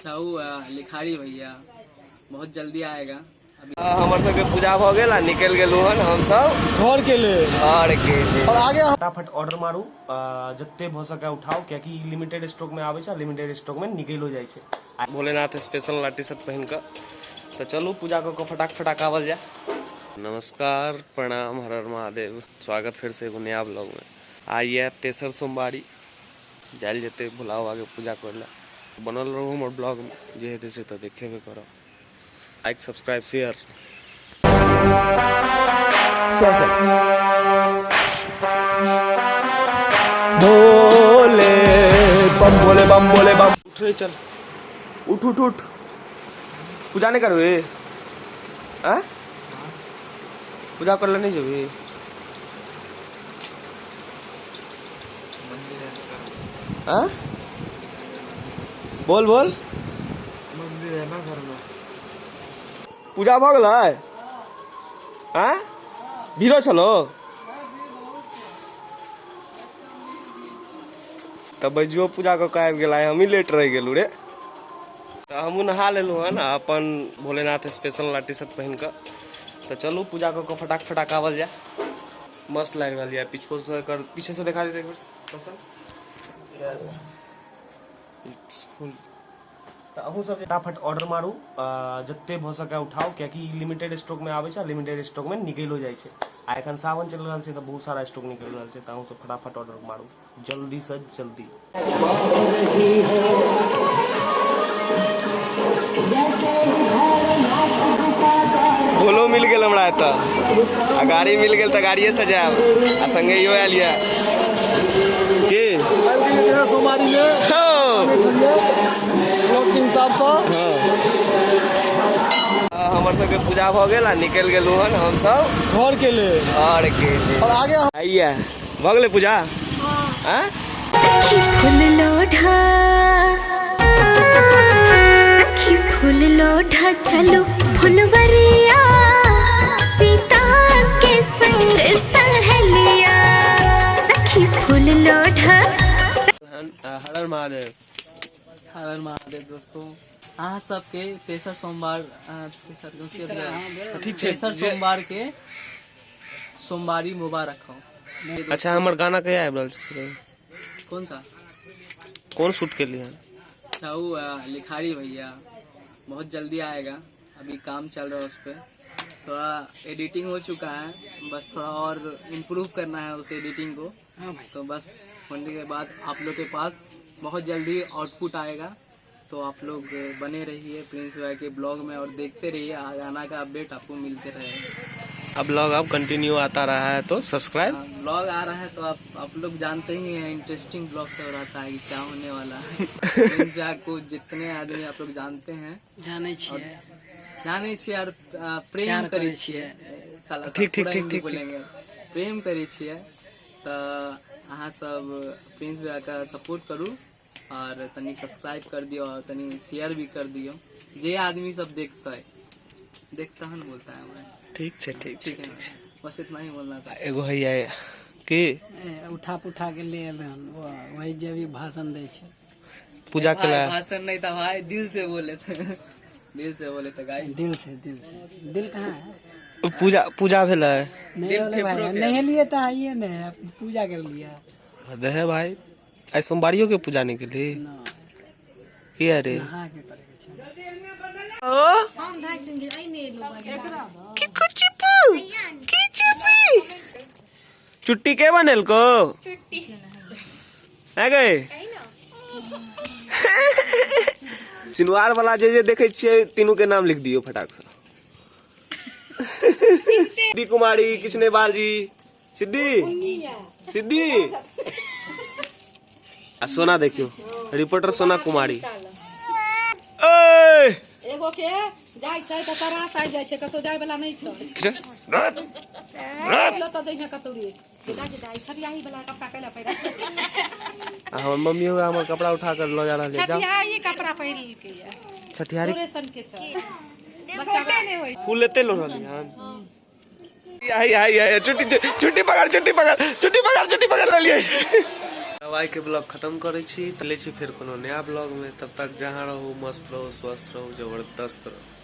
अच्छा वो लिखारी भैया बहुत जल्दी आएगा। अभी हमर सबके पूजा भऽ गेल आ निकलि गेलहुँ हन हमसब घर के लेल घर के लेल। और आगे फटाफट ऑर्डर मारू, जते भऽ सके उठाउ, कियाकि ई लिमिटेड स्टॉक में आबै छै आ लिमिटेड स्टॉक में निकलियो जाइ छै। आ भोलेनाथ स्पेशल वाला टी शर्ट पहिन कऽ तऽ चलू पूजा कऽ कऽ फटाक फटाक आबल जाय। नमस्कार, प्रणाम, हर हर महादेव। स्वागत फेर से एगो नया ब्लॉग में। आइ यऽ तेसर सोमवारी, जायल जेतै भोला बाबा के पूजा करै लए। बनल रहू हमर ब्लॉग में, जे हेतै से तऽ देखेबे करब। Like subscribe share. भोले बम भोले बम भोले बम। उठ रे, चल उठ उठ उठ, पूजा नहीं करबे? आँ पूजा करले नहीं जेबी? आँ बोल बोल। मंदिर है ना घर में। पूजा भऽ गेलै? आँ भीड़ो छलो? तऽ बैजुओ पूजा कऽ कऽ आबि गेल, आइ हमही लेट रहि गेलहुँ रे। तऽ हमहूँ नहा लेलहुँ हन आ अपन भोलेनाथ स्पेशल वाला टी शर्ट पहिन कऽ तऽ चलू पूजा कऽ कऽ फटाक फटाक आबल जाय। मस्त लागि रहल यऽ पीछोसँ, एकर पीछेसँ देखा देतै एक बेर कौशल। यस it's फुल। तऽ अहूँ सब फटाफट ऑर्डर मारू, जते भऽ सके उठाउ, कियाकि ई लिमिटेड स्टॉक में आबै छै आ लिमिटेड स्टॉक में निकलियो जाइ छै। आ एखन सावन चलि रहल छै तऽ बहुत सारा स्टॉक निकलि रहल छै, तऽ अहूँ सब फटाफट ऑर्डर मारू जल्दी से जल्दी। भोलो मिल गेल हमरा एतऽ आ गाड़ी मिल गेल तऽ गाड़िए से जायब आ संगे इहो आयल यऽ की आबि गेलियै तेरह सोमवारी में। हौ। ब्लॉग के हिसाबसँ। हमर सबके पूजा भऽ गेल आ निकलि गेलहुँ हन हमसब घर के लेल। घर के लेल। और आगे आइया भऽ गेलै पूजा? आँ सखी फूल लोढ़ा, सखी फूल लोढ़ा चलो फुलवरिया, सीता के संग सहेलिया, सखी फूल लोढ़ा। हर हर महादेव। हर हर महादेव दोस्तों, अहाँ सबके तेसर सोमवार, तेसर ठीक छै। तेसर सोमवार के सोमवारी मुबारक हो। अच्छा, हमर गाना कहिया आबि रहल छै? कौन सा? कोन शूट केलियै हन? अच्छा वो लिखारी भैया बहुत जल्दी आएगा। अभी काम चल रहा है उस पर, थोड़ा एडिटिंग हो चुका है, बस थोड़ा और इम्प्रूव करना है उस एडिटिंग को। तो बस होने के बाद आप लोग के पास बहुत जल्दी आउटपुट आएगा। तो आप लोग बने रहिए प्रिंस भाई के ब्लॉग में और देखते रहिए, गाना का अपडेट आपको मिलते रहेगा। अब ब्लॉग अब कंटिन्यू आता रहा है तो सब्सक्राइब। हाँ, ब्लॉग आ रहा है तो आप लोग जानते ही हैं, इंटरेस्टिंग ब्लॉग सब रहता है कि क्या होने वाला है। प्रिंस भाई को जितने आदमी आप लोग जानते हैं, जानै छियै, जाने छियै और प्रेम प्यार करै करै छियै, साला सब ठीक, ठीक, पूरा ठीक, हिंदी ठीक, बोलेंगे, प्रेम करै छियै, तऽ अहाँ सब प्रिंस भैया का सपोर्ट करू और तनी सब्सक्राइब कर दियो और तनी शेयर भी कर दियो। जे आदमी सब देखता है, देखता हन बोलता है भाई। ठीक छै, ठीक छै। ठीक है, बस इतना ही बोलना था। एगो हैया की ए, उठा पुठा के ले एलै हन, वही जे भी भाषण दै छै। पूजा के भाई, ला भाषण नहीं था भाई, दिल से बोले थे, दिल से बोले थे गाइस। दिल से, दिल से, दिल कहाँ है? पूजा पूजा भेलै? नहीं दिल होलै भाई। फेफड़ों के। नहेलिए तऽ आइए ने पूजा कर लिया। दे भाई, आइ सोमवारियो के पूजा नहीं केली? ना। किया रे? नहा के करे के छै। चुट्टी के बनेलको है गए? सिनवार वाला जे जे देखै छियै, तीनू के नाम लिख दियौ फटाक से। सिद्धि कुमारी, किछु नहि बाजी, सिद्धि सिद्धि आ सोना। देखियौ, रिपोर्टर सोना कुमारी। ओए एगो के जाइ छै तऽ तरास आबि जाइ छै, कतौ जाइ वाला नहि छै। लऽ जइहे कतौ रे छठियाही वाला कपड़ा कैला पहिरा? आ हमर मम्मी हुआ हमर कपड़ा उठा कर लऽ जा रहल छै, जाओ। छठियाही कपड़ा पहिरलकै ये। छठिहारी। तोरे सन के छै, बच्चा नहि होइ। फूल लेते लो रहली हन। आई आई आई, चुट्टी चुट्टी पकड़, चुट्टी पकड़, चुट्टी पकड़, चुट्टी पकड़ लेलियै। तब आइके ब्लॉग खत्म करै छी। तऽ लै छी फेर कोनो नया ब्लॉगमे। तब तक जहाँ रहू, मस्त रहू, स्वस्थ रहू, जबरदस्त रहू।